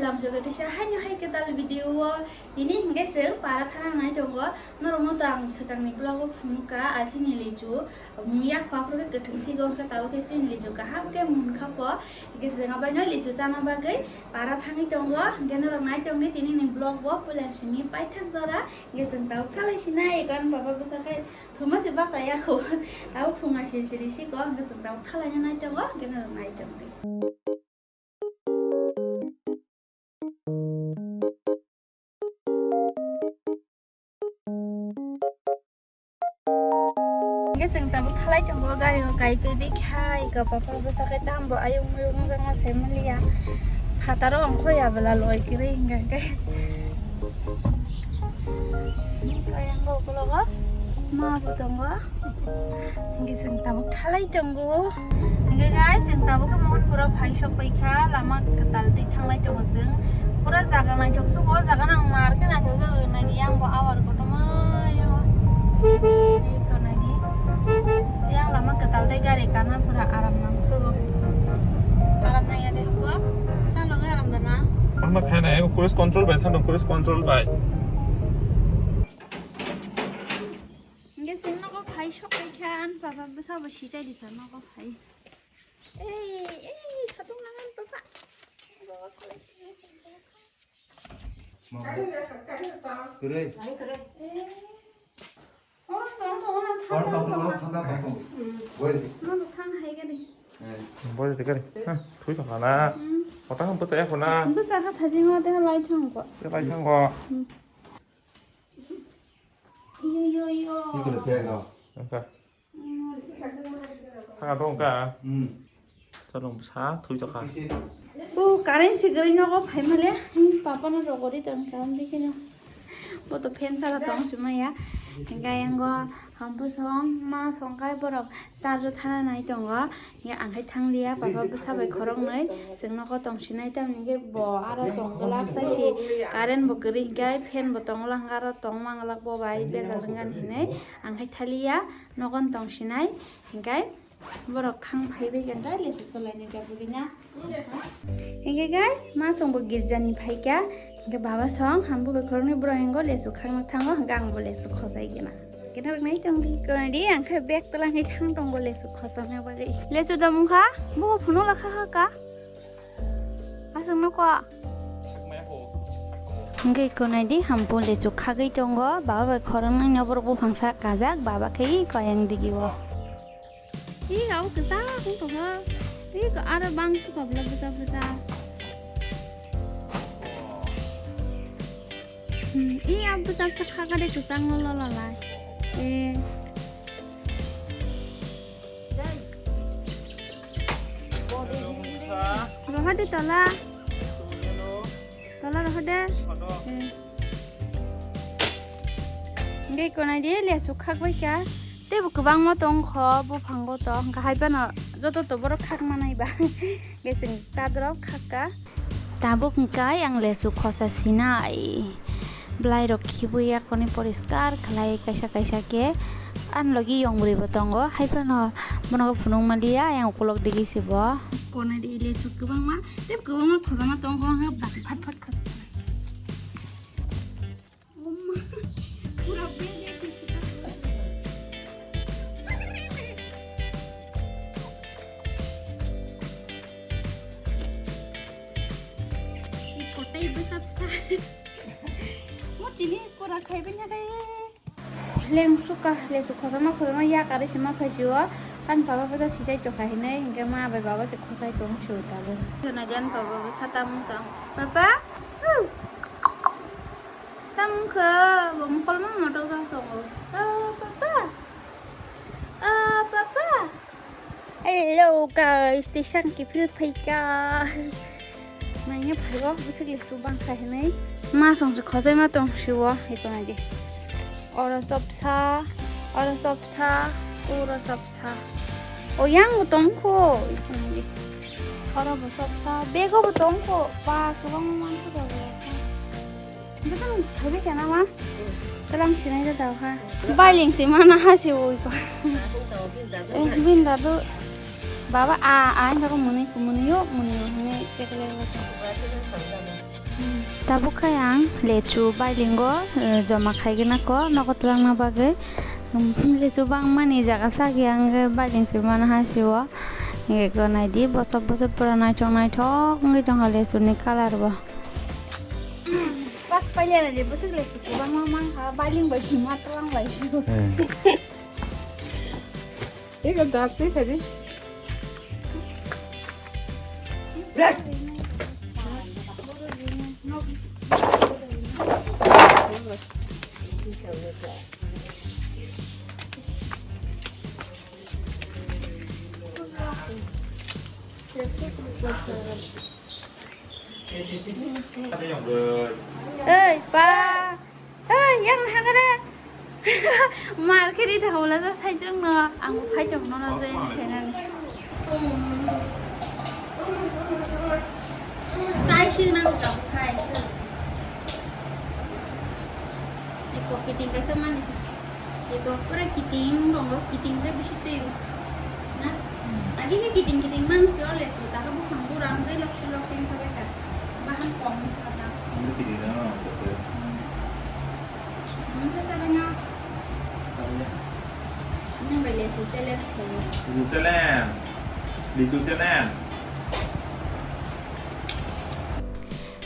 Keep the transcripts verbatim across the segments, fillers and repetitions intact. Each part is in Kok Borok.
Lamjokhe teisa haino hai kwtal video o tini hinkhe chwng para thana nai tongo. Norokno to ang swkangni vlog o phunukha, a chini lichu mung yak kha phuru khe kwthwng sigo, hinkhe tabuk khe chini lichu kaham khe munkha pho. Hinkhe chwng abaino lichu chana bagwi para thangwi tongo. Hinkhe norok nai tongdi tinini vlog bo puila simi paithak jora. Hinkhe chwng tabuk thalai sinai, ekon baba bwsa khai thuma se bachaya kho. Tabuk phunga siri siri siko, hinkhe chwng tabuk thalaina nai tongo, hinkhe norok nai tongdi. Hinkhe chwng tabuk thalai tongo, gari o kai paibi khai, eko papa bwsa khai tambo ayung muyung wngjakma sai manliya. Phataro ongkho ya bwla loi kwrwi hinkhe hinkhe. Kayang bo ukologo ma bo tongo. Hinkhe chwng tabuk thalai tongo. Hinkhe guys, chwng tabuk khe Mohanpuro phai sok pai kha, lama kwtal twi thanglai tongo chwng. Pura jaga naithok sugo, jaga nang mar khe naithok jago, naidi yang bo awar kotorma yang o. Eko naidi. Yang lama kwtal tei gari kana pura aram nang sugo. Aram nang ya de bo. Sa loge aram dana. Ang na khaina, cruise control bai, sandong cruise control bai. Hinkhe chwng nogo phai sok pai kha, ani papa bwsa bo sichai di kha nogo phai. Ei, ei, satung nangan papa. Kwrwi. Eh. Hor tong, hor tong, hor tong, hor tong. Woi. Nono thang hai gani. Eh. Boi de gari. Ha, thui thang na. Hmm. Kota ham bwsa ya khona. Bwsa kha thajing o de lai thang ko. De lai thang ko. Hmm. Yo, yo, yo. Iko le pega. Angkha. Thanga dong ka? Hmm. Chalong sa thui tokha. O, current si gari nogo phai male. Papa no rogori tong kam dikhe na. Bo to fan sala tong sima ya. Hinkhe ang go hampu song ma song kai borok charge thana nai tongo. Hinkhe ang khai thang liya, papa bwsa bai khoroknwi chwng nogo tong sinai tamni hinkhe bo aro tong glak tai si current bo kwrwi hinkhe fan bo tong lang aro tong mang glak bo bai bejal wngani hinwi ang khai thaliya. Nogon tong sinai, hinkhe borok khang phaibai khe, hinkhe lesu cholainai jabogwi na. Hinkhe guys, ma chwngbo girjani phaikha, hinkhe baba song hambo bai khoroknwi borok hingo lesu khangna thango, hinkhe angbo lesu khosai gena. Kena rok nai tong di, kona di, ang khe bag twlang hai thang tongo lesu khosokna bagwi. Lesu da mungkha, bugo phunuk lakha ha ka. Aswk no ko. Hinkhe kona di, hambo lesu khagwi tongo, baba bai khoroknwi no borok buphang sa kajak, baba khe koyang digi o. Ih, abo kwchak wng tongkha. Ih, aro bang sukabla bwsa bwsa. Hmm, ih, abo bwsa bwsa kha kade kwchak no lola lai. Eh. Rohadi tola. Tola rohode. Eh. Hinkhe konai di lesu khak bai kha. Teibo kwbangma tong kho buphango to. Hinkhe hai phano joto to borok khak manai ba. Hinkhe chwng chadrok khak kha. Tabuk hinkhe ang lesu khosa sinai. Bwlairok khibui yakoni poriskar khlai kaisa kaisa khe. Ani logi yongbrwi bo tongo. Hai phano bono phunuk manliya, yang ukulok digi se bo. Konai di lesu kwbangma. Tei kwbangma khojama tong kho, bati phat phat khojama. Oma, pura bag e twi sita. I kotai bwsa bwsa. Mo tini kora khaibai na kai. Leng suka, lesu khojama khojama yak ari sima phai sio. Kan papa bwsa sijai tokha hinai, hinkhe ma bai baba se khosai tong sio tabuk. Jona jan papa bwsa tamung tong. Papa? Hu! Tamung khe, bo mokol ma motok jang tongo. Ah, papa? Ah, papa? Hello guys, tei sang kiphil phaikha. Naina phaigo, bwswk lesu bangkha hinwi. Ma songse khosai ma tong sio, hiko nai di. Oro chopsa, oro chopsa, oro chopsa. O yang bo tong kho, hiko nai di. Oro bo chopsa, bego bo tong kho, ba kwbangma mansa da bo. Joto thaibai kena ma? Tei ang sinai da daw ha. Bailing si mana ha si ui pa. Eh, bin dadu. Baba a a ang thako muni muni yo muni yo hini chekle lo. Tabuk khe ang lechu bailingo, eh, joma khaigena ko nogo twlangna bagwi. Lechu bangmani jaga sagwi ang khe bailing se mano ha sio. Hinkhe ko naidi bosok bosok pura naithok naithok wngwi tongkha lechuni colour bo. Pas pailai naidi bwswk lechu kwbangma mankha, bailing bai sima twlang bai sio. Eh. Ego date kadi. Ei, pa. Ei, yang hangre. Mar khe ri thangla ja sai jong no. Ang phai jong no na je khenani. Sai si nang jong phai. Eko kiting kaisa mani. Eko pura kiting rongo, kiting de bisi twi. Na? Agi ni kiting kiting man si ole tu, ta bu khang bu ram de lok lok king khabe ta. Bahan kom kha ta. Ini kiting na, betul. Ini sa sabe na. Ini bele tu challenge ko. Itu challenge. Itu challenge.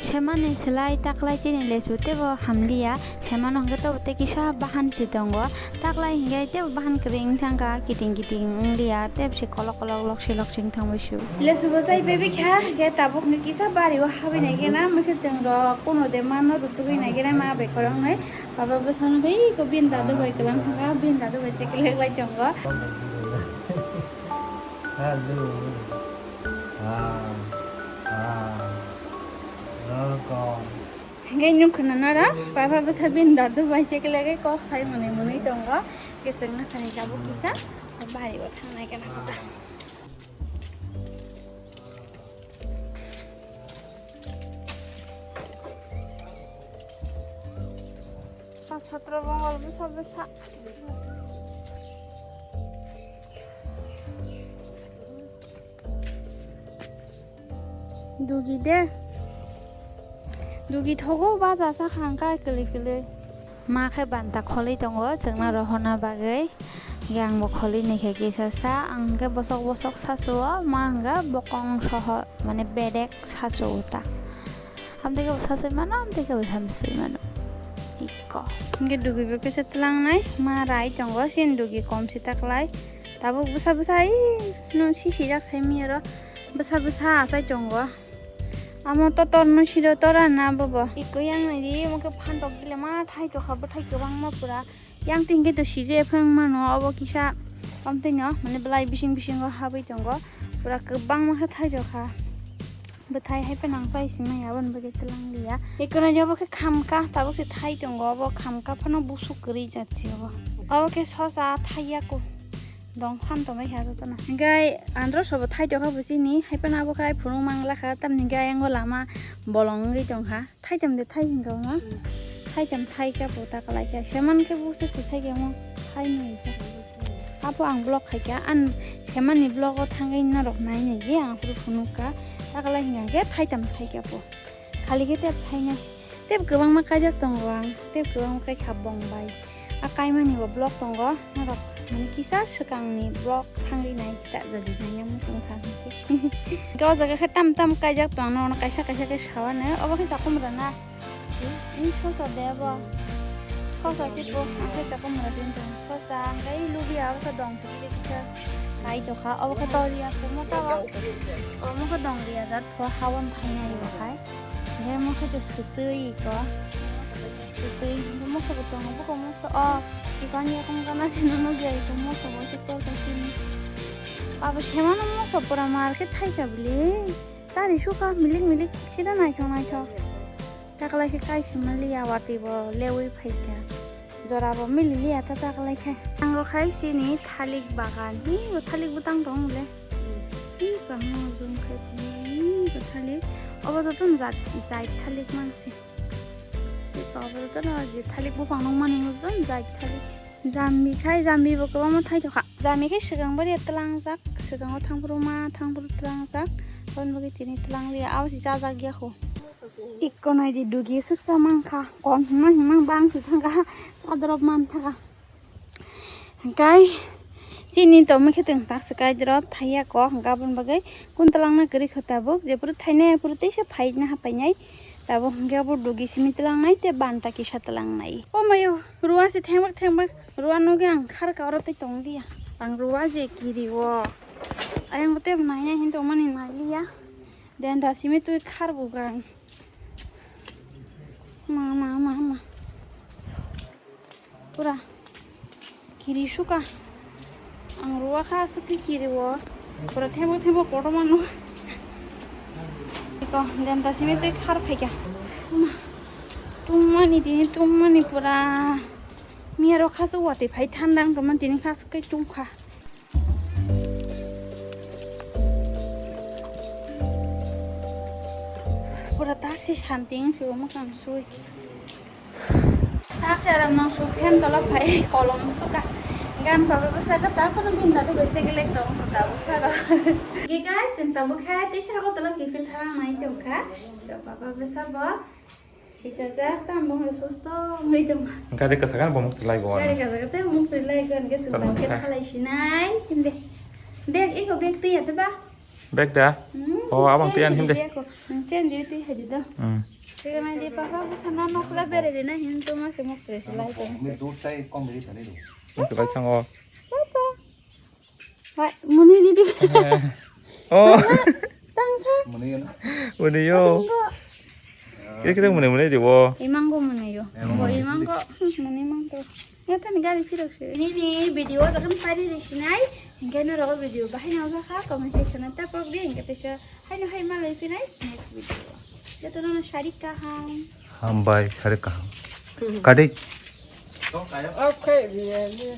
Semani slai taklai chini lechu tebo hamliya, semano hwnkhe tobo tei kisa bahan si tongo, taklai hinkhe tebo bahan kwrwi wng thangkha, kiting kiting wngliya, tei bisi kolok kolok lokse lokse wng thangbai su. Lechu bo chai bebikha, hwnkhe tabukni kisa bario habwi naikhe na, mwkhwtwng rok kuno de mano rutugwi naikhe na, ma bai khoroknwi baba bwsano tei eko bini dadu bai kwlang thangkha, bini dadu bai chekelek bai tongo. Hello. Ah, ah, welcome. Hingke nung khuna nara, papa bwtha bini dadu bai se kele kok sai mwnwi mwnwi tongo. Keseng na sani tabuk kisa, bari bo thangnai kana kota. Pas satra bongol bwsa bwsa. Dugi de. Dugi thogo baja sa khang kai kwlwi kwlwi. Ma khe banta kholwi tongo chwngno rohorna bagwi. Yang bo kholwi ni khe kisa sa, ang khe bosok bosok sa suo, ma hwnkhe bokong soho, mane bedek sa suo ta. Amtwi khe bo sa sui mano, amtwi khe bo sa sui mano. Ikko. Hwnkhe dugi bo kisa twlangnai, ma rai tongo, sin dugi kom si taklai. Tabuk bwsa bwsa, ii, no sisijak sai miyaro. Bwsa bwsa achai tongo. Amo totor no siro tora na bobo. Ikko yang nai di, mo khe phantok gile ma thai tokha, bwthai kwbangma pura. Yang tingke to sije phang mano, obo kisa. Amtwi no, mane belai bising bisingo habwi tongo. Pura kwbangma khe thai tokha. Bwthai hai phano ang pai sima ya, aboni bagwi twlang liya. Ekono jabo khe khamka, tabuk se thai tongo, obo khamka phano busuk kwrwi jat se obo. Obo khe sosa thai ya ko. Dong phan tongwi kha jotono. Hingke andro sobo thai tokha bo chini, hai phano abo khe phunuk mangla kha, tamni hingke ayang o lama bolong wngwi tongkha. Thaitam de thai hingka omo. Hmm. Thaitam thai kha bo ta kalai kha. Seman khe bo se thai kha omo. Thai no hingka. Apo ang vlog khai kha. An seman ni vlog o thangwi norok nai nai ye ang phuru phunuk kha. Ta kalai hingka khe thaitam thai kha bo. Khali khe tep thai nai. Tep kwbangma kaijak tongo ang. Tep kwbangma kai kha bong bai. A kaimani bo vlog tongo. Norok mani kisa swkangni vlog thangwi nai ta jodi nai yang muchung kha hwnkhe. Hwnkhe o jaga khe tam tam kaijak tong, norokno kaisa kaisa khe sawa nai. Obo khe chakumra na? Ni sosa de bo. Sosa se bo, hwnkhe chakumra din tong. Sosa, hwnkhe lubia abo khe dong se kisa kisa kai tokha. Obo khe toriya, kumo tawa. Omo khe dong liya jat pho, hawon thainai bo khai. Hwnkhe omo khe to swtwi ko. Swtwi, moso bo tongo, buko moso. O, chikon yakung kana sino nukya iko moso bo se torka sini. Abo semano moso pura mar khe thaika bwle. Tari suka milik milik sida naithok naithok. Taklai khe kaisa mali ya watwi bo lewi phaikha. Jora bo mili liya ta taklai khe. Ang rok khai sini thalik bagan. Hi bo thalik bwtang tong le. Hi bangma jum khe hi bo thalik. Obo joto jat jait thalik mansi. Tabuk no je thalik buphang nukmani mujung jai thalik. Jambi khai, jambi bo kwbangma thai tokha. Jambi khai swkang bari tlangjak, swkango thangphuru ma thangphuru tlangjak. Aboni bagwi tini tlangliya, abo se chajak ya kho. Ikko nai di dugi suksa mankha, kon hima hima bang si thangkha, sadrop man thangkha. Hingkai chini tongma khe twng tak se kai drop thaiya ko, hingka aboni bagwi kun twlangna kwrwi kho tabuk, jephuru thainai aphuru teisa phaina hapainai. Tabuk hingke abo dugi simi twlangnai tei banta kisa twlangnai. O mayo, ruwa se thengbak thengbak, ruwa nugwi ang kharka oro tei tonglia. Ang ruwa je kiri o. Ayang bo tei nainai hin tongmani nailiya. Den da simi twi khar bugang. Ma, ma, ma, ma. Pura kiri suka. Ang ruwa kha aswk khe kiri o. Pura themo themo kotorma no. Iko, den ta simi twi khar phaikha. Ma, tungmani tini tungmani pura. Miya rok kha se watwi phai thanda wng tongmani tini kha aswk khe tungkha. Pura tak se santi wng phio mwkhang sui. Tak se aram nang su phen tola phai kolom suka. Gan papa bwsa ka ta kono binda do bese gele tong ta bwsa ro. Ge guys, sinta bwkha tei sa ko tola kifil tharang nai tongkha. To papa bwsa bo. Chichajak tam bo susto ngai tong. Gari ka sagan bo muk tilai go. Gari ka sagan te muk tilai go ge. Chal chunta muk ke sa. Halai sinai tinde. Bag iko bag tiya te ba. Bag da? Hmm, oh, abang tiyan him de. Sen je twi haji da. Hmm. Tiga mai di papa ko sana nok la bere de na hin to ma se mok tre se lai to. Me dud chai kom ri thani ru. Itu lai chang o. Papa. Hai, muni di di. Oh. Tang sa. Muni yo. Muni yo. Kira kira muni muni di wo. Imang go muni yo. Bo imang go muni mang to. Ngatani gari phirok se. Nini video o jokhon pari ri sinai, hingke norok o video bahai no jakha, comment section o taprok di, hingke teisa haino hai malai phinai next video o. Jotono no sari kaham. Hambai, sari kaham. Kadi. Okay, yeah, yeah.